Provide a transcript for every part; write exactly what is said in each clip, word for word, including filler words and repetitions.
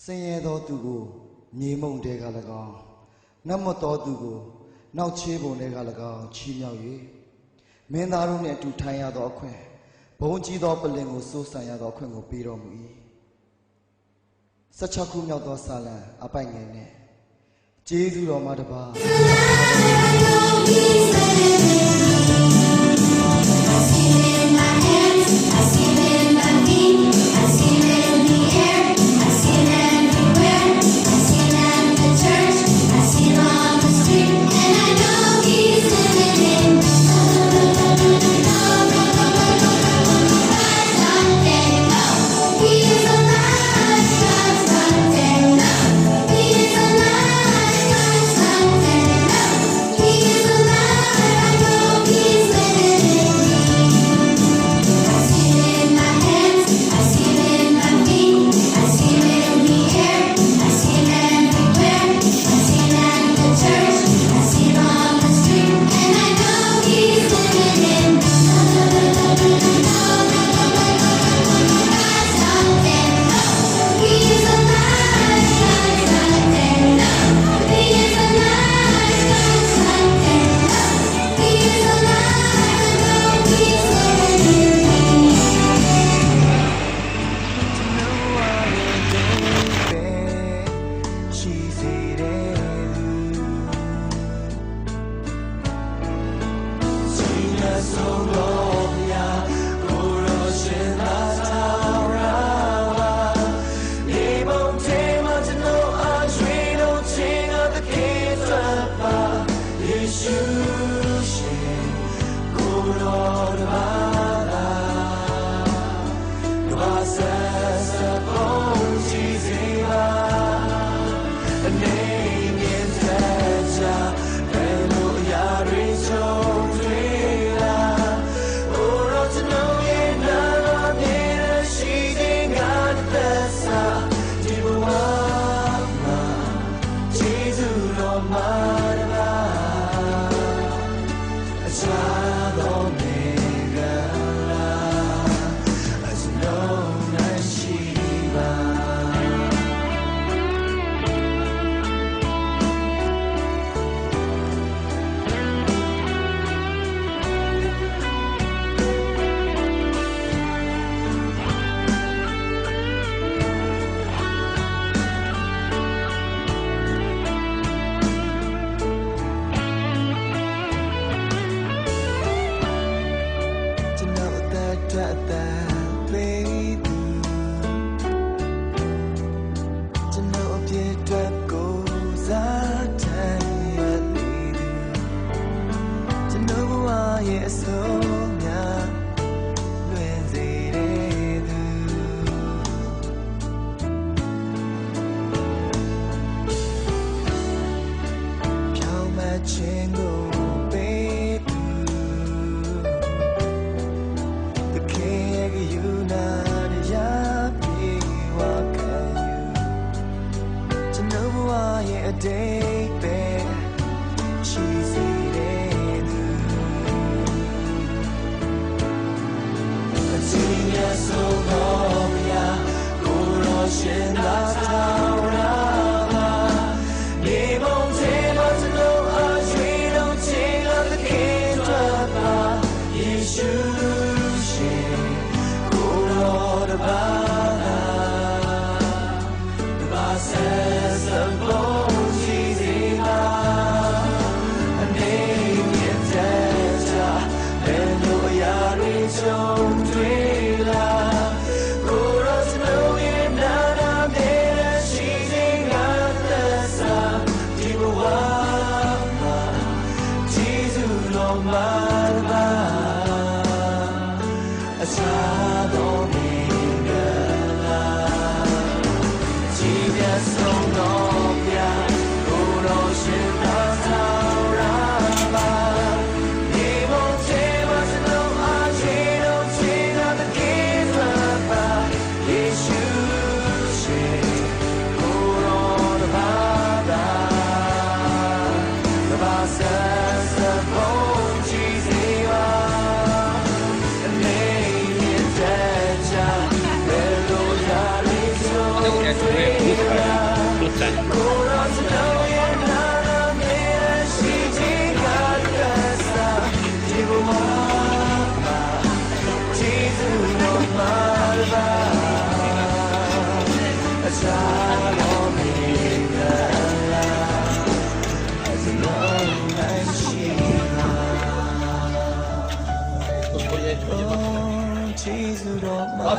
ဆင်းရဲသောသူကို မြေမှုန့်ထဲက၎င်း၊ ငတ်မွတ်သောသူကို နောက်ချေးပုံထဲက၎င်း ချီးမြှောက်၍၊ မင်းသားတို့နှင့်အတူထိုင်ရသောအခွင့်၊ ဘုန်းကြီးသောပလ္လင်ကို စိုးစံရသောအခွင့်ကို ပေးတော်မူ၏။ ဆယ့်ခြောက်ခုမြောက်သောဆာလံ အပိုဒ်ငယ်နှစ်။ ကျေးဇူးတော်မတပါး။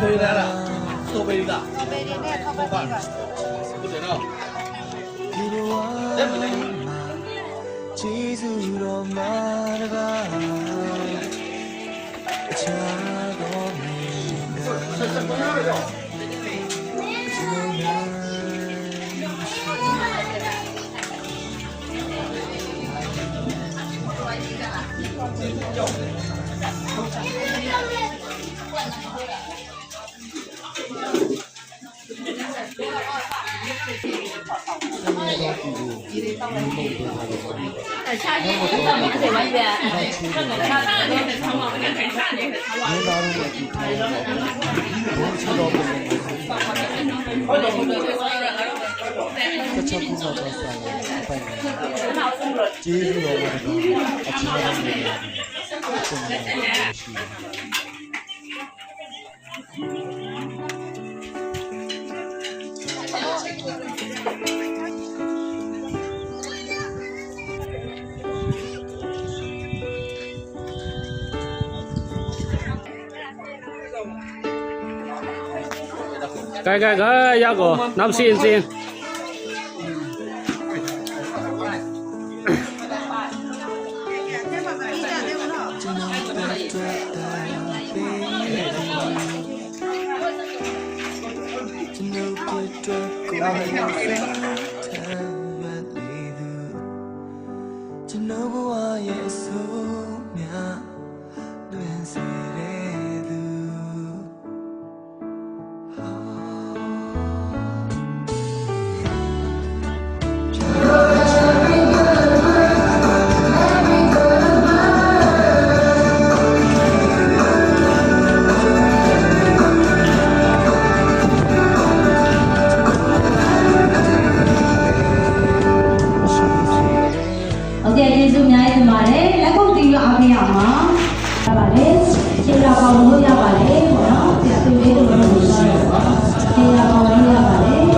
စတော်ဘယ်ရီလား။ စတော်ဘယ်ရီနဲ့ ထောပတ်သီးပါ။ ဟုတ်တယ်နော်။ ဒီဘဝမှာကျေးဇူးတော်မှာတကား အခြားသောမင်္ဂလာ ကျေးဇူးတော်များအထင်အမြင်များရှိတယ်။ 该该该，雅哥，那不行行。 ကျွန်ုပ်အတွက်ကိုယ်စားထမ်းမှတ်နေသူ၊ ကျွန်ုပ်ဘဝရဲ့အဆုံးအမြတ်လွင်စေတဲ့သူ။ ဟုတ်ကဲ့၊ ကျေးဇူးအများကြီးတင်ပါတယ်။ လက်ခုပ်တီးပြီးအားပေးရမှာ။ ရပါတယ်။ ခြေရာပါဝင်လို့ရပါတယ်ပေါ့နော်။ ဆရာသူလေးတို့လည်းဝင်သွားတော့ပါ။ ခြေရာပါဝင်လို့ရပါတယ်။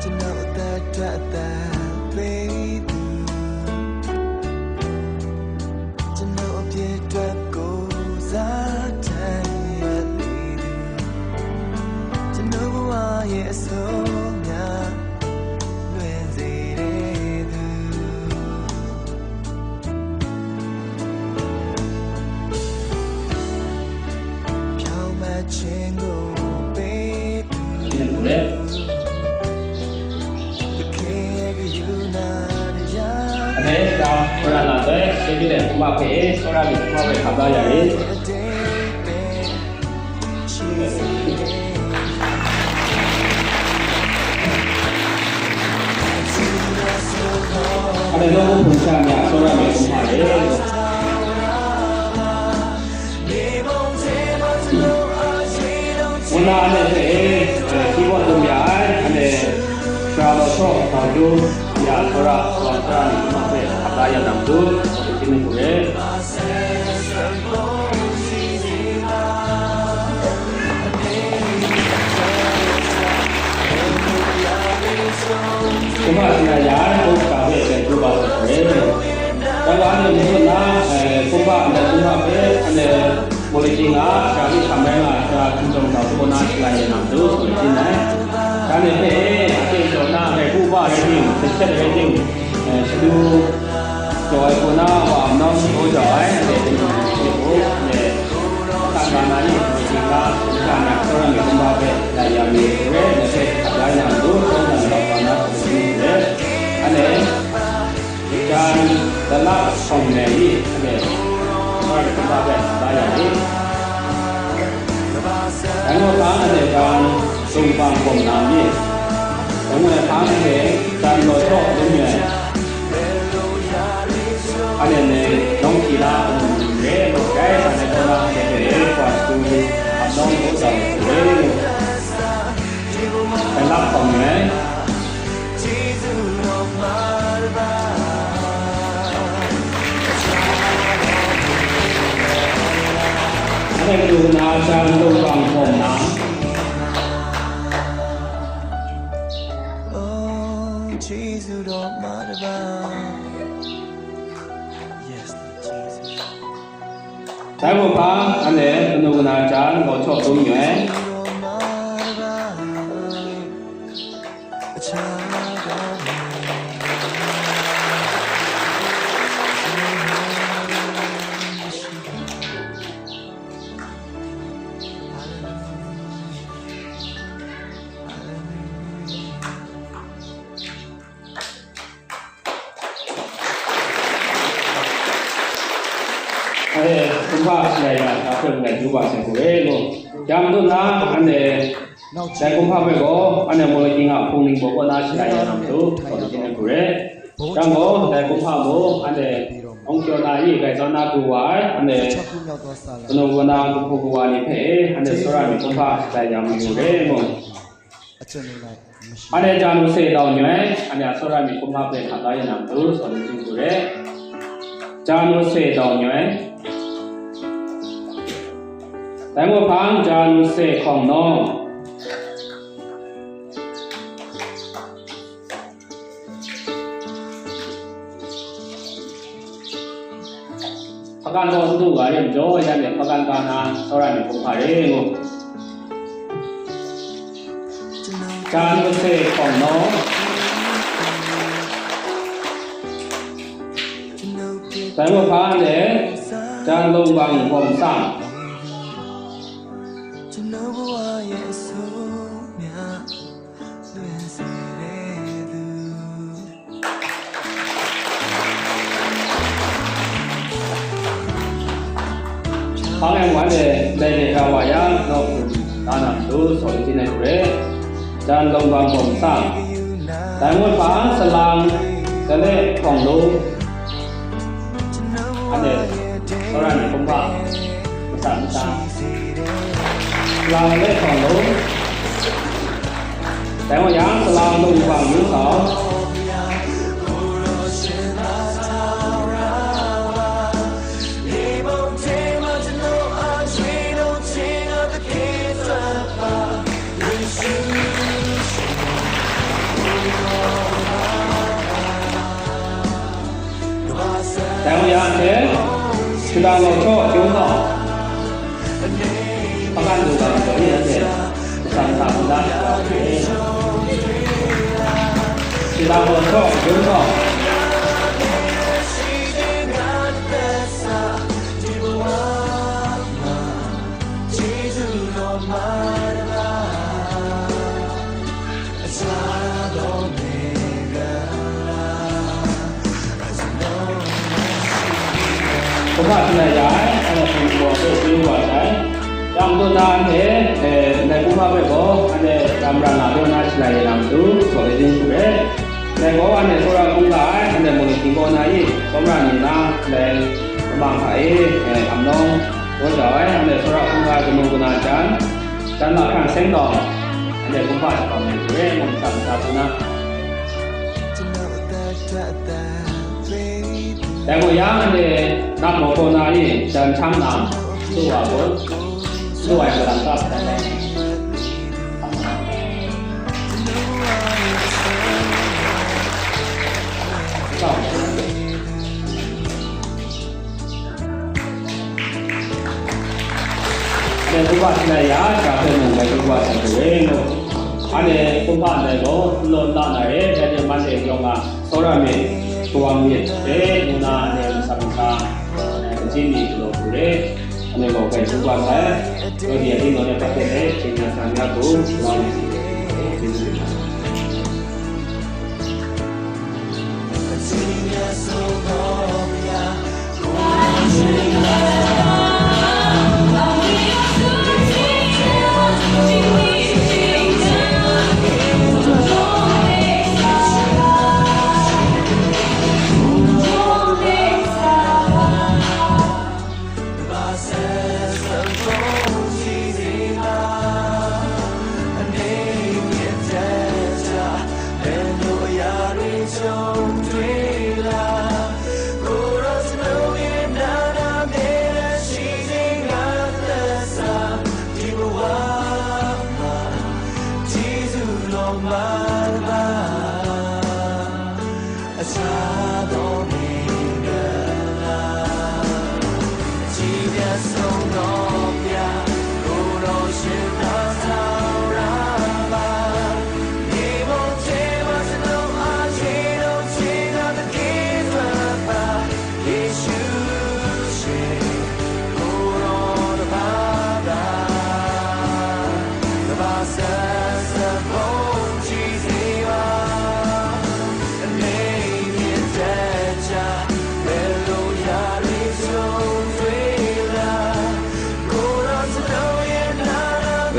ကျွန်ုပ်အသက်အတွက်အသံပေးသူ၊ ကျွန်ုပ်အပြစ်အတွက်ကိုယ်စားထမ်းရွက်နေသူ၊ ကျွန်ုပ်ဘဝရဲ့အဆုံးအမြတ်လွင်စေတဲ့သူ။ ဖြောင့်မတ်ခြင်းကိုပေးသူ၊ သခင်ရဲ့ဂရုဏာတရား အမဲတာဝရလာတဲ့ ကျေးဇူးတင်မိတ်ဆွေ စောရမီမိတ်ဆွေ ခပ်သားရတယ်။ အမေတို့ဘုရားဆရာများ စောရမီမိတ်ဆွေ။ ဝဏ္ဏနဲ့ဖဲ့ အဲ keyboard သုံးပြ အဲ ဆရာတော်ချော့ တောင်ကျိုး ဆရာသောရ သောရ သောရ နဲ့ ဒီမှာဖဲ့ အသားရတံသူ ဒီနေ့ကိုလည်း ကမ္ဘာ့ဆရာရာ ဘုရားပဲ ကျိုးပါဆိုတယ်။ ဒါကလည်း မဟုတ်လား အဲ ကမ္ဘာ့ ကမ္ဘာ့ပဲ အဲ မော်လကင်းက ဆရာကြီး ခမရက ဆရာကြီး ကျောင်းတော် ကိုနား ဆရာရဲ့ နာမည်တို့ ဆိုနေတယ်။ ဒါနဲ့ပဲ အကျင့်တော်နားပဲ ဘုရားရဲ့ Rating, eh, shadu jaw ai hku na, wa amnawng shagu jaw ai, anhte hpung hpung hte hpung, anhte hpung hpung na ni, hpung hpung na, hpung hpung na, Tsawra myit kumhpa hpe, ya ya mi hku re, anhte hpe hkap la na matu, hpung hpung na, hpung hpung na, hpung hpung re. Anhte, jan, dalak hkawng nme ni, anhte, Tsawra myit kumhpa hpe, hkap la ya mi. Dai mung hpang anhte jan, lung bang bawm na mi? Dai mung hpang anhte jan law htaw lum mi ai? Anhte ni nawng hti la, re, dai sa ai hku na, anhte hpe, kwa shadu, amnawng hku dau, re, dai lap hkawng mi ai. Anhte matu na jan lung bang hkawng na. Oh, Jesus, don't mind about. Yes, Jesus. Dai mung hpang, anhte kanu kana jan law htaw lum mi ai? Anhte kumhpa shalai na, ga hpe mung lai du wa sai hku re ngu. Yang dun na, anhte dai kumhpa hpe gaw, anhte Mawlai King a hpung ning baw kaw na shalai ya na matu, gaw jin ai hku re. Yang gaw, dai kumhpa mung, anhte Hong Kyaw Na yi grai tsawt na du wa ai, anhte kanu kana, kahpu kawa ni hpe, anhte Tsawra myit kumhpa shalai ya mayu re ngu. Anhte jan wu se dau n-yu ai, anhte a Tsawra myit kumhpa hpe hkap la ya na matu, saw ni hpung hku re. Jan wu se dau n-yu ai. Dai mung hpang jan wu se hkawng nawng. Hpagan gaw n du ga re majaw, ya ni hpagan ga na, Tsawra myit kumhpa re ngu. Jan wu se hkawng nawng. Dai mung hpang anhte jan lung bang bawm tsang. Hpang e wan e, ndai de ga wa yang, nawku da na matu, saw ni hpung hku re. Jan lung bang bawm tsang. Dai mung hpang, salang, gale hkawng lung. Anhte, Tsawra myit kumhpa, masa masa. Salang, gale hkawng lung. Dai wa yang, salang lung bang yu kau. Dai wa yang hte, shadang law htaw, yung gaw. Hpagan du ga majaw ni anhte, masa masa hpung da shadang hte. Shadang law htaw, yung gaw. Kumhpa shalai ya ai, anhte hpung hku hpe chyeju wa sai. Yang dun na anhte, eh, ndai kumhpa hpe gaw, anhte ram ra nga daw na shalai ya na matu, saw ni hpung hku re. Ndai gaw anhte tsawra hkungga ai, anhte Mawlai King kaw na i, tsawmra ni na, ndai lamang hta e, eh, amnawng, Gaw jau ai, anhte tsawra hkungga kanu kana jan, jan mahkrang seng tawng, anhte kumhpa shakawng ai hku re, mung tsam sa hku na. Dai gaw yang, anhte nat maw kaw na i, jan htam na, su wa kun, su ai galang kap dan ai. Tsawm. Dai kumhpa shalai ya, ga hpe mung dai kumhpa shalai hku re ngu. Anhte kumhpa ndai gaw n law n la na re, dai hte Monday yawng a tsawra myit, kawang myit re, ngu na anhte masam masa, eh, kaji ni galaw hku re, anhte gaw grai tsun wa sai, Rodia Dino ne pa hte le, Jingya Sang Ya Hku, kawang myit.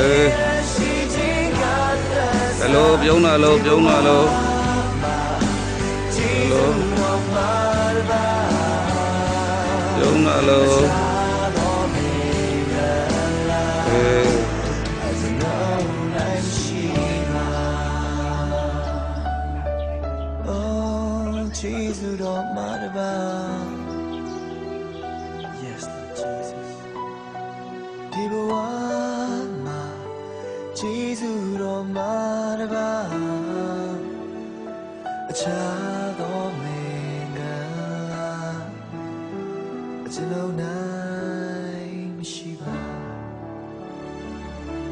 Eh. Hello, ပြုံးလာလို့ ပြုံးလာလို့ Hello. ပြုံးလာလို့ Eh. Oh, Jesu, don't mind about. Yes, Lord Jesus. ဒီဘဝမှာ ကျေးဇူးတော်မှာတစ်ပါး အခြားသောမင်္ဂလာ ကျွန်ုပ်နာ